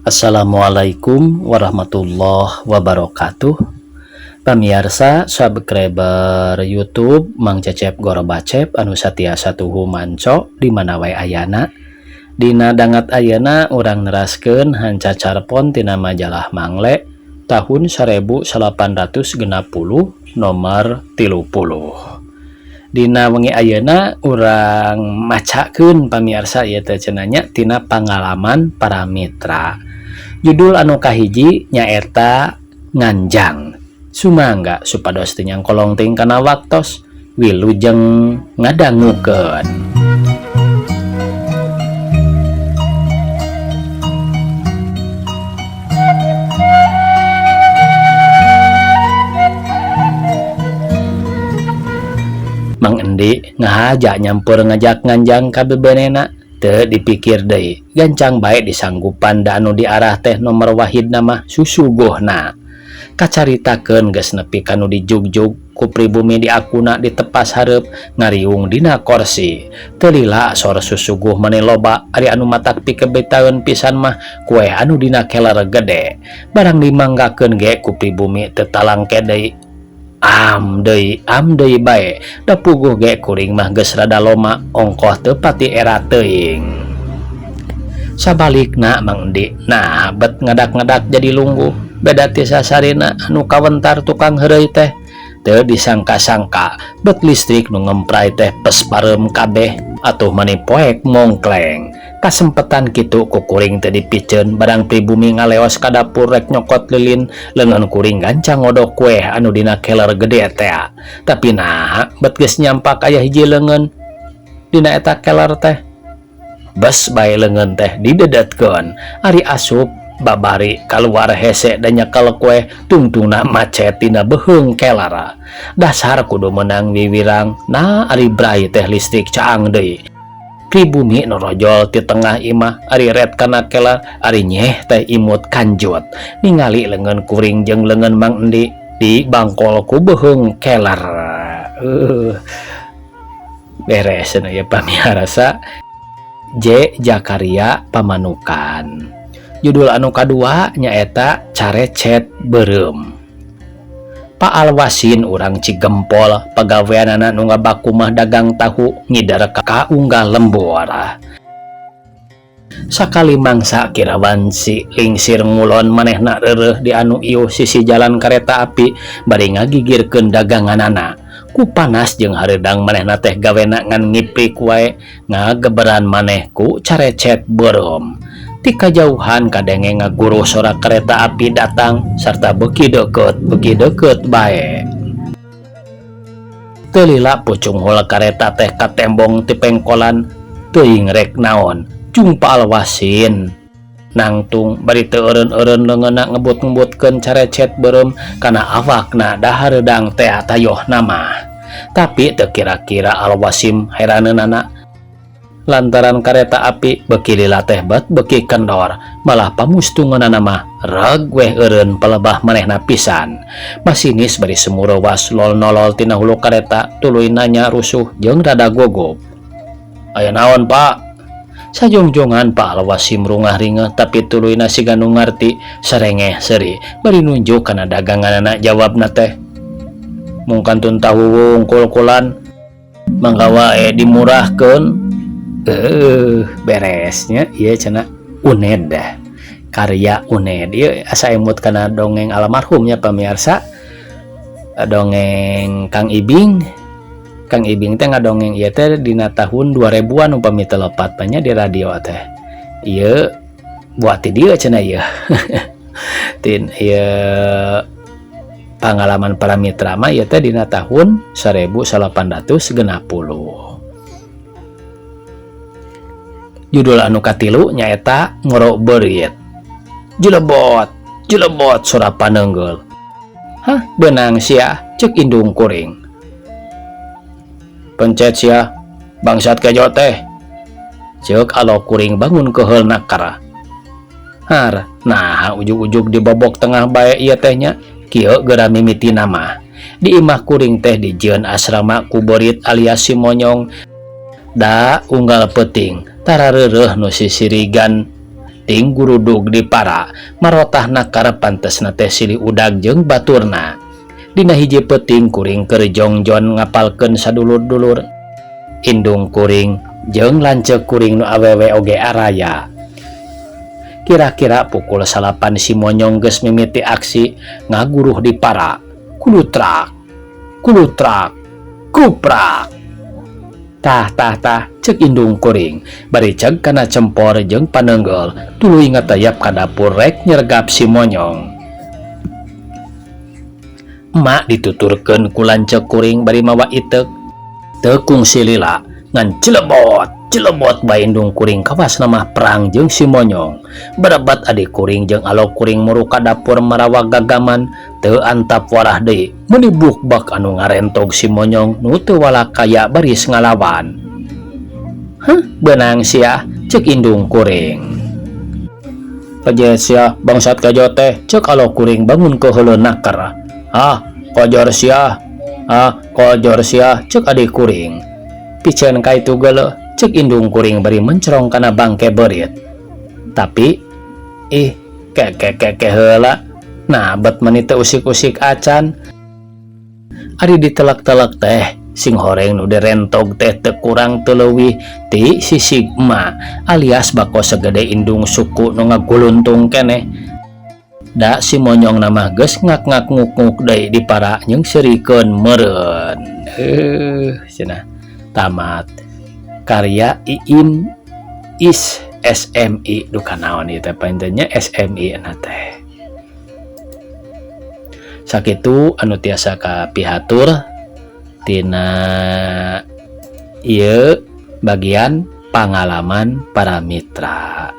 Assalamualaikum warahmatullahi wabarakatuh. Pamiarsa subscriber YouTube Mang Cecep Gorobacep anu satiasa tuhu manco di mana wae ayana. Dina dangat ayeuna urang neraskeun hanca carpon tina majalah Mangle tahun 1860 nomor 30. Dina wengi ayeuna urang macakeun pamiarsa ieu teh cenah nya tina pangalaman para mitra. Judul anu kahiji nyaeta nganjang. Sumangga supados teu nyangkolong teuing kana waktos wilujeng ngadangukeun. Mang Endi ngahaja nyampur ngajak nganjang ka bebenena teu dipikir deui gancang bae disanggupan da anu diarah teh nomor wahidna mah susuguhna. Kacaritakeun geus nepi ka nu dijugjug ku pribumi diakuna ditepas hareup ngariung dina korsi. Teu lila sor susuguh mani loba ari anu matak pikebetaeun pisan mah kue anu dina keler gede. Barang dimanggakeun ge ku pribumi teu talangke deui. Am deui bae da puguh ge kuring mah geus rada loma ongkoh teu pati era teuing. Sabalikna Mang Endi nah bet ngadak-ngadak jadi lungguh. Beda ti sasarina anu kawentar tukang heureuy teh teu disangka-sangka bet listrik nu ngempray teh pes pareum kabeh atuh mani poek mongkleng. Kasempetan kitu ku kuring teh dipiceun barang pribumi ngaleos ka dapur rek nyokot lilin leungeun kuring gancang ngodok kueh anu dina keler gede teh. Tapi nah bet geus nyampak aya hiji leungeun dina eta keler teh bes bae leungeun teh didedetkeun ari asup babari kaluar hese dan nyekel kue tungtungna macet tina beuheung kelara. Dasar kudu menang wiwirang nah ari brai teh listrik caang deui. Pribumi norojol ti tengah imah ari ret kana kelar ari nyeh teh imut kanjut ningali leungeun kuring jeung leungeun Mang Endi di bangkol ku beuheung kelar. Beres cenah ieu pamiarsa J Jakaria Pamanukan. Judul anu kadua nyaeta Carecet Beureum. Pak Alwasin urang Cigempol pagaweanana nu ngabakumah dagang tahu ngider ka unggal lembur. Sakali mangsa kirawan si lingsir ngulon manehna reureuh di anu ieu sisi jalan kereta api bari ngagigirkeun daganganana. Ku panas jeung hareudang manehna teh gawena ngan ngiprik wae ngageberan maneh ku carecet beureum. Ti kajauhan kadenge ngaguruh sora kereta api datang sarta beuki deukeut bae. Teu lila pucunghul kareta teh katembong ti pengkolan teuing rek naon jumpa Alwasin. Nangtung bari teu eureun-eureun leungeunna ngebut-ngebutkeun carecet beureum kana awakna dahareudang teh tayohna mah. Tapi teu kira-kira Alwasim heraneunana lantaran kareta api beuki lila teh bet beuki kendor malah pamustunganana mah reg weh eureun pelebah manehna pisan. Masinis bari sumurewas lol nolol tina hulu kareta tuluy nanya rusuh jeung rada gugup. Aya naon Pak? Sajongjongan Pak Alwasim rungah ringeuh tapi tuluyna siga nu ngarti sarengeh seuri bari nunjuk kana daganganana jawabna teh. Mung kantun tahu wungkul-kulan mangga wae dimurahkeun. Beresnya ieu cenah Uned dah. Karya Uned ieu asa emut kana dongeng almarhumnya pamiarsa. Dongeng Kang Ibing. Kang Ibing teh ngadongeng ieu teh dina tahun 2000-an upami teu lepat nya di radio teh. Ieu buat ti dieu cenah ieu. Tin ieu pangalaman para mitra mah ieu teh dina tahun 1860. Judul anu katilu nyaeta Ngoro Beurit. Jelebot, jelebot sora paneunggeul. Hah, beunang sia ceuk indung kuring. Pencet sia, bangsat kejo teh. Ceuk alo kuring bangun keheul nakara. Har, nah ujug-ujug dibobok tengah bae ieu teh nya, kieu geura mimitina mah. Di imah kuring teh dijieun asrama ku beurit alias si monyong. Da unggal peuting tara reureuh nu sisirigan Ting gurudug di para marotahna karep pantesna teh silih udag jeung baturna. Dina hiji peuting kuring keur jongjon ngapalkeun sadulur-dulur. Indung kuring jeung lanceuk kuring nu awewe oge araya. Kira-kira pukul salapan si monyong geus mimiti aksi ngaguruh di para. Kulutrak, kulutrak, kuprak. Tah tah tah cek indung kuring bari ceg kana cempor jeung paneunggeul tuluy ngatayap ka dapur rek nyergap si monyong. Emak dituturkeun ku lanceuk kuring bari mawa iteuk. Teu kungsi lila ngan cilebot cilebot bae indung kuring kawasna mah perang jeung si monyong. Barebat adik kuring jeung alok kuring muru ka dapur marawa gagaman teu antap warah deui meuni bukbak anu ngarentog si monyong nu teu walakaya baris ngalawan. Hah beunang sia cek indung kuring. Pejet sia bangsat kajo teh cek alok kuring bangun ke heuleun naker. Ah kojor sia ah kojor sia cek adik kuring. Piceun ka itu geuleuh cek indung kuring bari mencerong kana bangke beurit. Tapi ih keke keke heula nah bet meni teu usik-usik acan. Ari ditelek-telek teh sing horeng nu direntog teh teu kurang teu leuwih ti si Sigma alias bako segede indung suku nu ngaguluntung keneh. Da si monyong na mah geus ngak-ngak nguk-nguk deui di para jeung seurikeun meureun. Heuh cenah tamat karya Iim Is SMI duka naon ieu teh panten nya SMI na teh. Sakitu anu tiasa kapihatur tina ieu bagian pangalaman para mitra.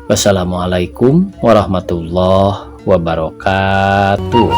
Wassalamualaikum warahmatullahi wabarakatuh.